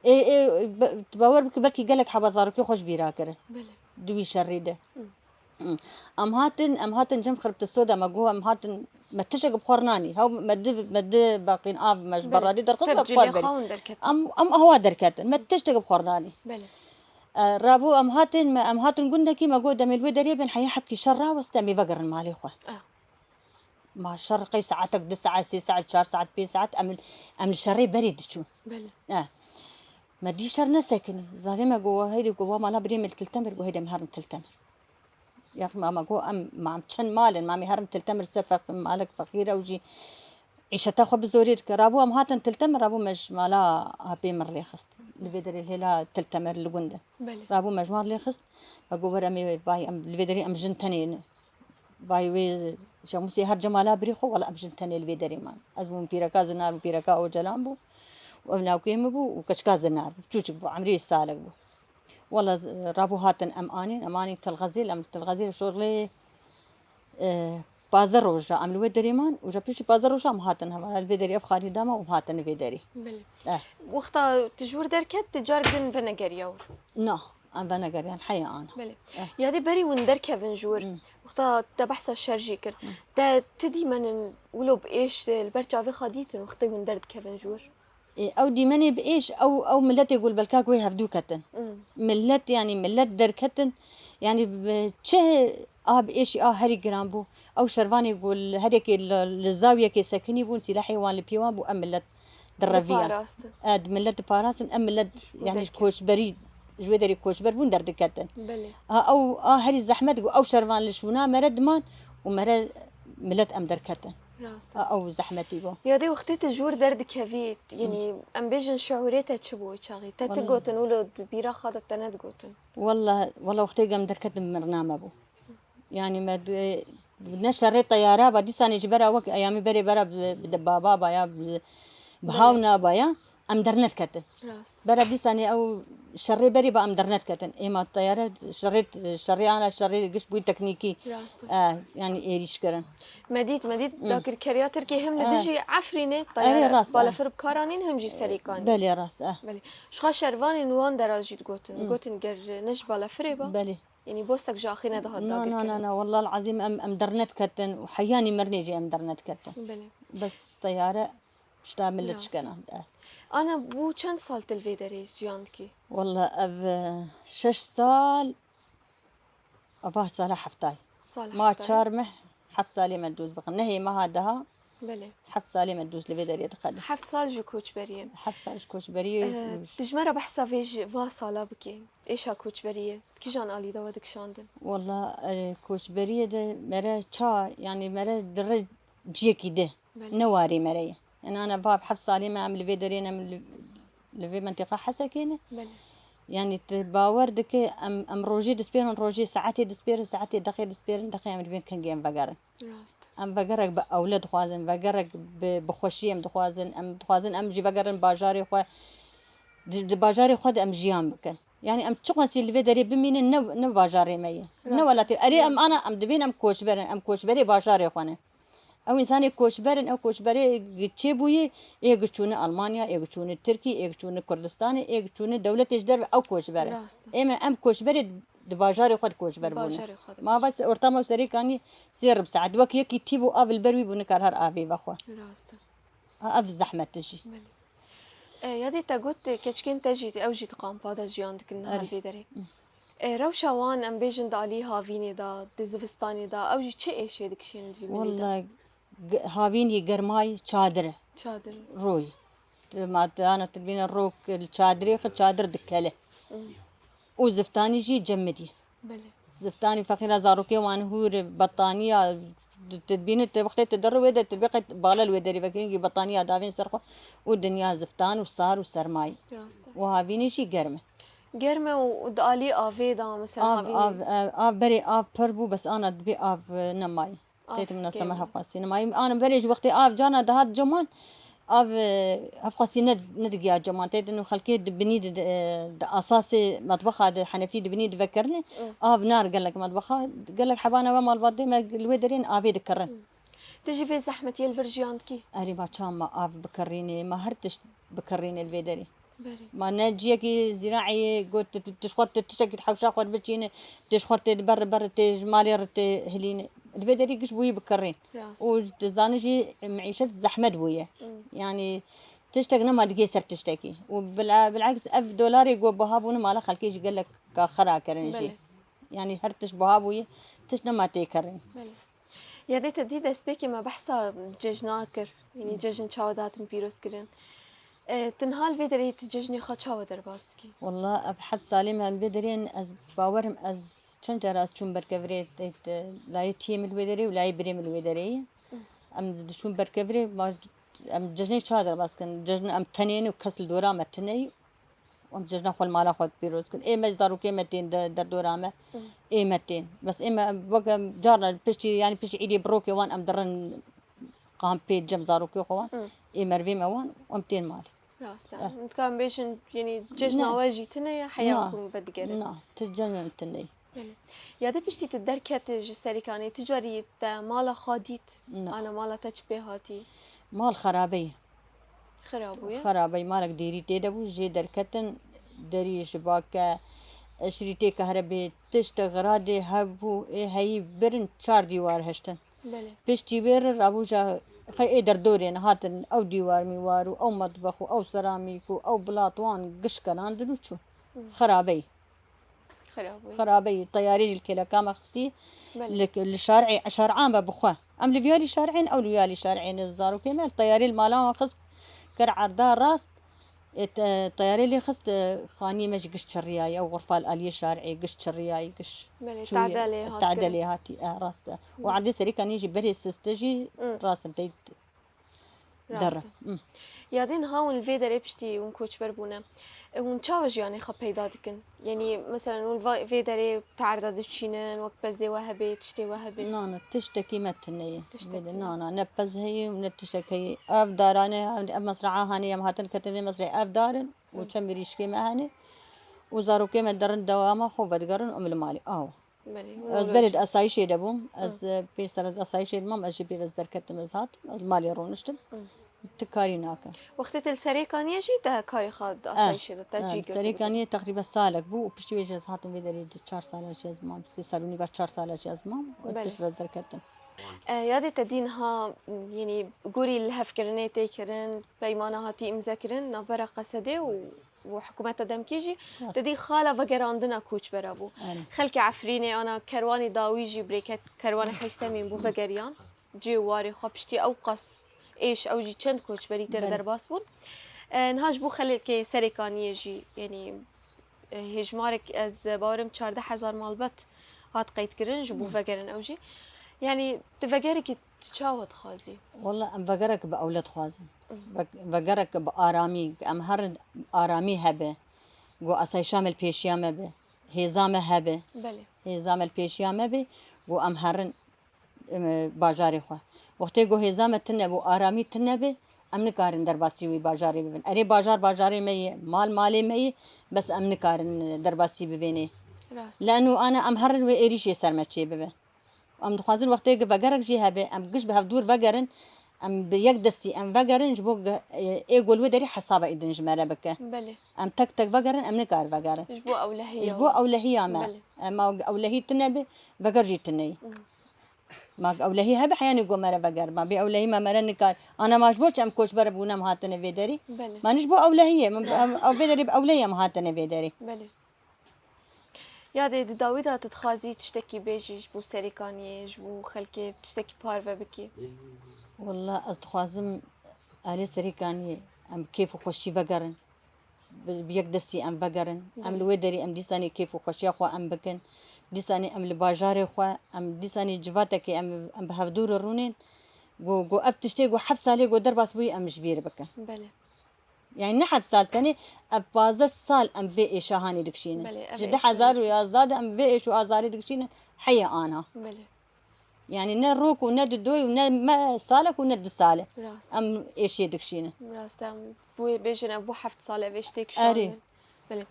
Ê, ê, be-, tu bawer bike belkî gelek heba zarokê xwe ji bîra kirin. Belê. Di wî şerî de. Em hatin, em hatin cem xirptiso de, me got, em hatin, me tiştek bi xwe re nanî. Hew me di, me di baqîn av, me ji Belê. beradî derxist, Tev me bi xwe cilê berî. xwe hûn derketin. Em, em awa derketin, me tiştek bi xwe re nanî. Belê. E, rabû em hatin, me, em hatin gundekî, me got, demê li wê derê bin, heya hebkî şer raweste, em ê vegerin malê xwe. Ah. Ma şer qey saetek, du saet, sê saet, çar saet, pênc saet, em, em li şerê berê diçûn. Belê. Eh. Me dî şer nesekinî. Zavê me got, "Heydê," got, "wa mala birê min li Til Temir," got, "Heydê em herin Til Temir." Yax ma me got, "Em, ma em çend mal in, ma em ê herin Til Temir, se feq-, malek feqîr e û jî îşeta xwe bi zorê dike." Rabû em hatin Til Temir, rabû me ji mala apê min rêxist. Li vê derê hêla Til Temir li gund in. Belê. Rabû me ji wan rêxist. Me got, "Were em ê vay, em li vê derê em jin tenê ne." Vay wê şemûsê her cemala birê xwe, wela em jin tenê li vê derê man. Ez bûm pîreka Zinar û pîreka Ocalan bû. Û Ev lawkê min bû û keçika zinar bû, çûçik bû, emrê wî salek bû. Wela z-, rabû hatin em anîn, em anîn Telxezîl, em Telxezîl şorlê, e, pazdeh roj ra em li wê derê man û ji piştî pazdeh roj ra em hatin hevala li vê derê ev xalî dama û em hatin li vê derê. Belê. Eh. Wexta tu ji wir derket, tu car din venegeriya wir? Na, em venegeriyan, heya ana. Belê. Eh. Yadê berî hûn derkevin ji wir. Hmm. Wexta te behsa şer jî kir. Hmm. Te ti dîmenin wilo bi êş li ber çavê xwe dîtin wextê hûn derdikevin ji wir? Ê, ew dîmenê bi êş, ew, ew miletê ku li belka ku wê hevdû ketin. Hmm. Milet, yanî milet derketin. Yanî bi çi a bi êşî a herî giran bû. Ew şervanê ku li her yekê li, li zawiyekê sekinî bûn, sîlahê wan li piyê wan bû, em milet direviyan. Diparastin. E, di milet diparastin, em milet, yanî ji koçberî, ji wê derê koçber bûn derdiketin. Belê. A, ew a herî zehmet bû, ew şervan li şûna mere diman û mere milet em derketin. Rast e. A, ew zehmetî bû. Ya dê wextê tu ji wir derdikevî, yanî em bêjin şiûrê te çi bû wê çaxî? Te ti gotin wilo di bîra xwe de te nedigotin? Wela, wela wextê em derketin mirna me bû. Yanî me di, ne şerê teyara ba, dîsanê ji bera wek eyamî berê bera bi, bi baba ba ya, bi, bi hawna ba ya. Em dernediketin. Rast. Bera dîsanê ew şerê berî ba em dernediketin. Êma teyare şerê, şerê ana şerê giş bûyî teknîkî. Rast. E, yanî êrîş kirin. Me dît, me dît, hmm, dagirkeriya Tirkiyê him li, e, dijî Efrînê, erê, teyare, rast, e, balafir bi kar anîn, him jî serî kanîn. Belê, rast, e. Belê. Ji xwe şervanên wan dera jî digotin. Hmm. Digotin ger ne ji balafirê ba. Belê. Yanî bostek ji axê nedihat dagirkirin. Na, na, na, na, wela el-ezîm em, em dernediketin û heyanî mirinê jî em dernediketin. Belê. Bes teyare Pişta min li çikena. Ana, bû çend sal tu li vê derê jiyan dikî? Wela ev, e, şeş sal, ava sala heftay. Sala heftay. Ma çar meh, heft salê me dûz bikin. Nehê meha deha, belê, heft salê me dûz li vê derê diqedin. Heft sal ji koçberî ye. Heft sal ji koçberî ye. E, tu ji me re behsa vê ji, va sala bikî. Êşa koçberiyê, kîjan alî de we dikişandin? Wela, e, koçberiyê de mere ça, yanî mere dire ciyekî di. Belê. Ne warê me re ye. Yanî ana va heft salê me em li vê derê ne, em li, li vê mentiqa Hesekê ne. Belê. Yanî tu bawer dike em, em rojê dispêrin, rojê saetê dispêrin, saetê deqê dispêrin, deqê em dibên kengê em vegerin. Rast. Em vegerek bi ewle dixwazin, vegerek bi, bi xweşî em dixwazin, em dixwazin em jî vegerin bajarê xwe, di, di bajarê xwe de em jiyan bikin. Yanî em çiqasî li vê derê bimînin ne, ne bajarê me ye. Rast. Ne welatê. Erê em ana em dibên em koçber in, em koçberê bajarê xwe ne. Ew însanê koçber in, ew koçberê çêbûyî, ê giçûne Almanya, ê giçûne Tirkî, ê giçûne Kurdistanê, ê giçûne dewletê ji derve ew koçber in. Rast e. Ê me em koçberê di bajarê xwe de koçber bûne. Bajarê xwe de. Ma va se-, orta me serê kanî sê rib saet. Wek yekî tî bû av li ber wî bû nikar her avê vexwe. Rast e. Ha, ev zehmet e jî. Belê. E, yadê te got, e, keçikên te jî, ew jî di kampa de jiyan dikin niha li vê derê. Hı. E, rewşa wan, em bêjin, di alî havînê de, di zivistanê de, ew jî çi êşê dikişînin di vî milî de? Wela, ge-, havînî germayî çadir e. Çadir. Royî. Tu ma, tu ana tu dibîne rok li çadirê xwe çadir dikele. Hı. Û ziftanî jî cemidî. Belê. Ziftanî feqîra zarokê wan hûr, betaniya, tu, tu dibînî, tu wextê tu derî wê de, tu bê qet bala li wê derî veke, hingî betaniya davên ser xwe û dinya ziftan û sar û sermayî. Rast e. Û havînî jî germ e. Germ e û, û di alî avê de, mesela, av, havînî av, av, av berê av pir bû, bes ana dibê av, e, nemayî. Têt min neseme hevqasî. Nema, ana berê ji wextê av cana dihat ceman, av, e, hevqasî ne, nedigiya ceman. Têt û xelkê di binî di, e, di asasê metbexa di henefî di binî di vekirinê. Av nar gelek metbexa. Gelek hebana we malbatê me li wê derên avê dikirin. Tu jî vê zehmetiyê li vir jiyan dikî? Erê ma çawa ma av bikirînê, ma her tişt bikirînê li vê derê. Berê. Ma ne ciyekî zîraeyê got, tu, tu, tu ji xwe tu tiştekî di hewşa xwe biçîne, tu ji xwe tê di ber, ber tê ji malê re tê hilîne. Li vê derî giş bûyî bikirîn. Rast. Û tu zanî jî meîşet zehmet bûye. Hmm. Yanî tiştek nema digê ser tiştekî. Û bila-, bileks ev dolarê got buha bûne mala xelkê jî gelek ka xera kirin jî. Belê. Yanî her tişt buha bûye, tişt nema tê kirîn. Belê. Yadê te dî destpêkê me behsa cejna kir. Yanî cejn çawa dihatin pîrozkirin. E, tu niha li vê derê tu cejnê xwe çawa derbas dikî? Wela ev heft salê me li vê derê ne, ez bawerim ez çend cara ez çûm ber kevirê, te, te, layê tiyê min li wê derê û layê birê min li wê derê ye. Em diçûn ber kevirê, ma, em cejnê çawa derbas dikin? Cejn em tenê ne û kes li dora me tune ye. Em cejna xwe li mala xwe pîroz kin. Ê me zarokê me tên de, derdora me. Hı. Ê me tên. Bes ê me weke carna piştî, yanî piştî îdê birokê wan em dirin kampê cem zarokê xwe wan. Hı. Ê merivê me wan, em tên malê. Rast e. Eh. Em dikarin bêjin, yanî cejna Na. we jî tune ye, heya Na. ku vedigerin. Na, tu cejn tune ye. Belê. Ya de piştî tu derket ji Serêkaniyê, tu carî te mala xwe dît? Na. Ana mala te çi pê hatî? Mal xerabe ye. Xera bûye? Xerabe ye, malek dêrî tê de bû, jê derketin, derî ji bake, şirîtê kahrebê, tişt xiradê hebû, ê heyî birin çar dîwar hiştin. Belê. Piştî wê re rabûja xey ê derdorên hatin, ew dîwar mîwar û ew metbex û ew seramîk û ew bilat wan giş kenandin û çû. Hı. Xerabe ye. Xerab bûye. Xerabe ye. Teyarê jî li kêleka me xistî. Belê. Li, li şarê, şarê me bi xwe. Em li viyalî şarê ne, ew li viyalî şarê ne. Zarokê me li teyarê li mala wan xist, kir erda rast. E, te-, teyarê lê xist, e, xaniyê me jî giş çirriyayî, ew xurfa li aliyê şarê giş çirriyayî, giş Belê, çûye, tade lê hat tade kirin. lê hatî, e, rast e. Û Hı. erdê Serêkaniyê jî berê siste jî Hı. rast in, tey Rast dere. e. Hı. Ya dê niha hûn li vê derê piştî hûn koçber bûne. E, hûn çawa jiyanê xwe peyda dikin? Yanî, meselen, hûn va-, vê derê terda diçînin, wek pezê we hebe, tiştê we hebe? Na, na, tiştekî me tune ye. Tiştekî Vê de, me. na, na, ne pez heye û ne tiştek heye. Ev darane, ev mesreha hane, em hatin ketin vê mesrehê, ev dar in û Hı. çend mirîşkê me hene û zarokê me derin dewama xwe vedigerin û em li malê. Awa. Belê, Ez wilo belê jî. di asayişê de bûm. Ez, Hı. e, pênc sala di asayişê de mam, ez jî pêv ez derketim, ez hatim. Ez malê rûniştim. Hı. Tu karî nake. Wextê te li Serêkaniyê jî te karê xwe di Eh, asayişê de te eh, cî li girtibû. Serêkaniyê teqrîben salek bû û piştî wê jî ez hatim vê derê di çar sala jî ez mam. Sê sal û nîva çar sala jî ez mam. Belê. Piştre ez derketim. E, yadê te dî niha, yenî gorî lihevkirinê tê kirin, peymana hatî îmze kirin, navbera Qesedê û û hikûmeta demkî jî Rast. te dî xala vegerandina koçbera bû. Erê. Xelkê Efrînê ana kerwanê dawî jî birêket kerwanê heştemîn bû vegeriyan. Cê û warê xwe piştî ew qas êş ew jî çend koçberî tê re Belê. derbas bûn. E, niha ji bo xelkê Serêkaniyê jî, yanî, e, hêjmarek ez bawerim çardeh hezar malbet hat qeydkirin ji bo Hı. vegerin ew jî. Yanî tu vegerekî tu çawa dixwazî? Walla em vegerek bi ewle dixwazin. Hı. Ve-, vegerek bi aramî, em herin aramî hebe. Ku asayişa me li pêşiya me be. Hêza me hebe. Belê. Hêza me li pêşiya me be. Ku em herin, em, bajarê xwe. Wextê ku hêza me tune bû, aramî tune be, em nikarin derbasî wî bajarê bibin. Erê bajar bajarê me ye, mal malê me ye, bes em nikarin derbasî bivênê. Rast. Leno ana em herin wê êrîşê ser me çê bibe. Em dixwazin wextê ku vegerek jî hebe, em giş bi hevdûr vegerin, em bi yek destî em vegerin, ji bo ge-, ê ku li wê derî hesaba îdin ji me re bike. Belê. Em tek tek vegerin, em nikar vegerin. Ji bo ewlehiya Ji bo we. ewlehiya me. Belê. Em ma ewlehî tune be, veger jî tune ye. Mhm. Ma ewlehî hebe heyanî ku me re veger. Ma bê ewlehî me, me re nikar. Ana ma ji bo çi em koçber bûne em hatine vê derî? Belê. Ma ji bo ewlehiyê. Em, em, ew vê derî bi ewlehiyê em hatine vê derî. Belê. Ya dê di dawî de tu dixwazî tiştekî bêjî ji bo Serêkaniyê, ji bo xelkê tiştekî parve bikî? Walla ez dixwazim alê Serêkaniyê em bi kêf û xweşî vegerin. Bi, bi yek destî em vegerin. Em li Belê. wê derî em dîsanê kêf û xweşiya xwe em bikin. Dîsanê em li bajarê xwe, em dîsanê civatekê em, em bi hevdû re rûnên. Ku, ku ev tiştê ku heft salê ku derbas bûyî em ji bîr bikin. Belê. Yani ne heft sal tenê, ev pazdeh sal em vê êşa hanê dikişînin. Belê, ev Ji êşa du hezar û yazdeh de em vê êş û azarê dikişînin, heye ana. Belê. Yani ne rok û ne di doy û ne me salek û ne di sale. Rast. Em êşê dikişînin. Rast, em bûyê bêjin ev bû heft sal ev êş tê Erê. kişandin. Belê.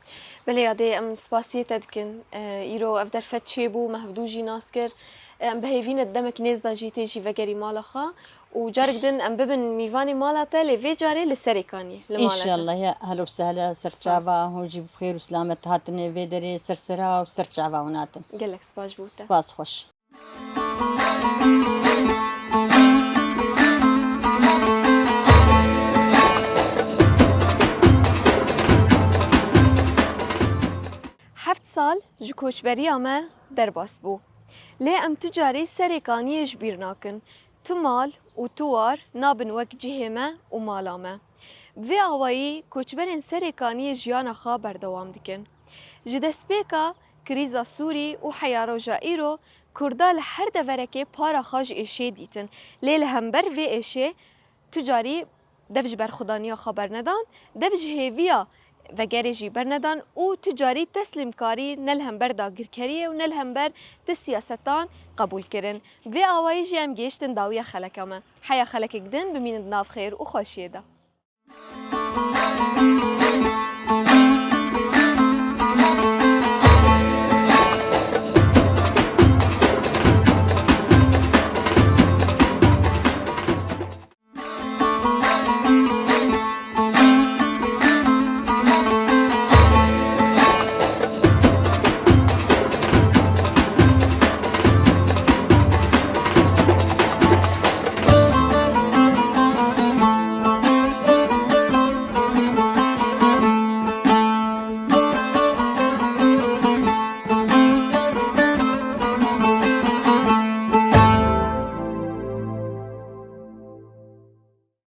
Belê ya dê em spasiyê te dikin. E, îro ev derfet çêbû, me hevdû jî nas kir. E, em bi hêvî ne di demek nêz de jî tê jî vegerî mala xwe. Û carek din em bibin mîvanê mala te, lê vê carê li Serêkaniyê, li mala te. Înşallah ya, ehlo sehla, ser Spas. çava, hûn jî bi xêr û selamet hatine vê derê, ser sera û ser çava hûn hatin. Gelek spas ji bo te. Spas xweş. Heft sal ji koçberiya me derbas bû. Lê em tu carî Serêkaniyê ji bîr nakin. Tu mal û tu war nabin wek cihê me û mala me. Bi vê awayî koçberên Serêkaniyê jiyana xwe berdewam dikin. Ji destpêka krîza Sûrî û heya roja îro, Kurda li her deverekê para xwe ji êşê dîtin. Lê li hember vê êşê tu carî dev ji berxwedaniya xwe bernedan, dev ji hêviya vegerê jî bernedan û tu carî teslîmkarî ne li hember dagirkeriyê û ne li hember ti siyasetan qebûl kirin. Vê awayî jî em gihiştin dawiya xeleka me. Heya xelekek din bimînin di nav xêr û xweşiyê de.